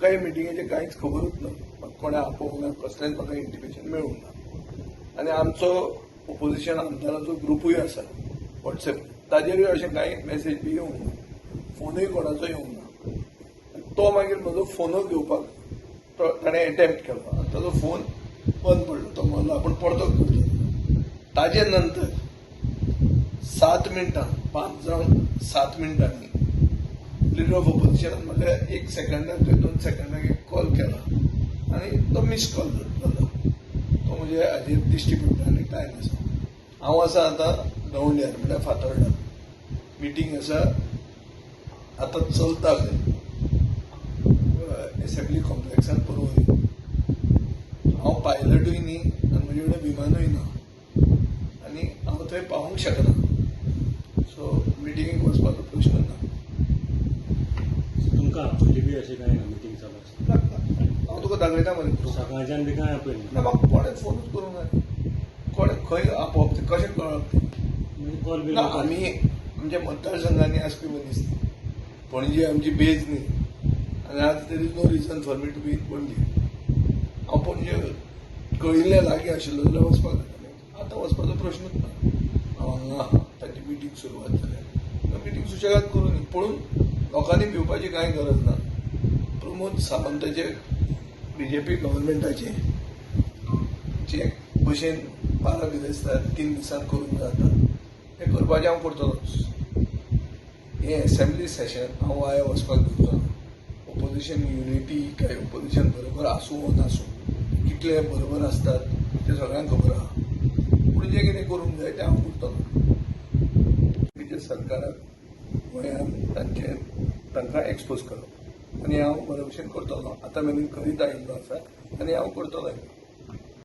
म्हाका हे मिटिंगेचें कांयच खबरूच ना. म्हाका कोणें आपोवंक ना, कसलेंच म्हाका इंटिमेशन मेळूंक ना. आनी आमचो ओपोजिशन आमदारांचो ग्रुपूय आसा वॉट्सएप, ताजेरूय अशें कांय मॅसेज बी येवंक ना, फोनूय कोणाचो येवंक ना. तो मागीर म्हजो फोनूय घेवपाक तो ताणें एटेम्प्ट केलो आनी ताजो फोन बंद पडलो. तो म्हणलो आपूण परतो करतलो. ताजे नंतर 7 मिनटां, 5 जावन 7 मिनटांनी लिडर ऑफ ओपोजिशनान म्हाका एक सेकंडाक, 2 सेकंडाक एक कॉल केला आनी तो मिस कॉल जालो. तो म्हजे हाजेर दिश्टी पडटा आनी टायम आसा. हांव आसा आतां दवंड्यार, म्हणल्यार फातोर्डा. मिटींग आसा, आतां चलता खंय एसेंब्ली कॉम्प्लेक्सान परवरी. हांव पायलटूय न्ही आनी म्हजे कडेन विमानूय ना आनी हांव थंय पावूंक शकना. सो मिटिंगेक वचपाचो प्रश्न ना. तुमकां आपयली बी अशें कांय ना, मिटींग चालू आसा? हांव तुका दाखयता मरे proof. सकाळच्यान बी कांय आपयलें? ना, म्हाका कोणें फोनूच करूंक ना. कोणें खंय आपोवप तें कशें कळप तें? म्हणजे कॉल बी ना, आमी आमच्या मतदारसंघांनी आसपी मनीस न्ही. पणजी आमची बेज न्ही आनी आज there is no reason for me to be in Panaji. हांव पणजे कळिल्लें लागीं आशिल्लो जाल्यार वचपाक जातालें. आतां वचपाचो प्रश्नूच ना. हांव हांगा आहा, तांची मिटींग सुरवात जाल्या. मिटींग सुशेगाद करूं न्ही, पळोवन लोकांनी भिवपाची कांय गरज ना. प्रमोद सावंताचे बीजेपी गव्हर्मेंटाचे जे भशेन 12 बिरेस्तार 3 दिसांत करूंक जाता, हें करपाचें हांव करतलोच. हें एसेंब्ली सेशन हांव वाया वचपाक दिवचो ना. ओपोजिशन युनिटी काय ओपोजिशन बरोबर आसूं वो नासूं, कितले बरोबर आसतात तें सगळ्यांक खबर आहा. पूण जें कितें करूंक जाय तें हांव करतलो. बाकीच्या सरकाराक गोंयांत तांचे तांकां एक्सपोज करप आनी हांव बरे भशेन करतलो. आतां मेरेन करीत आयिल्लो आसा आनी हांव करतलो.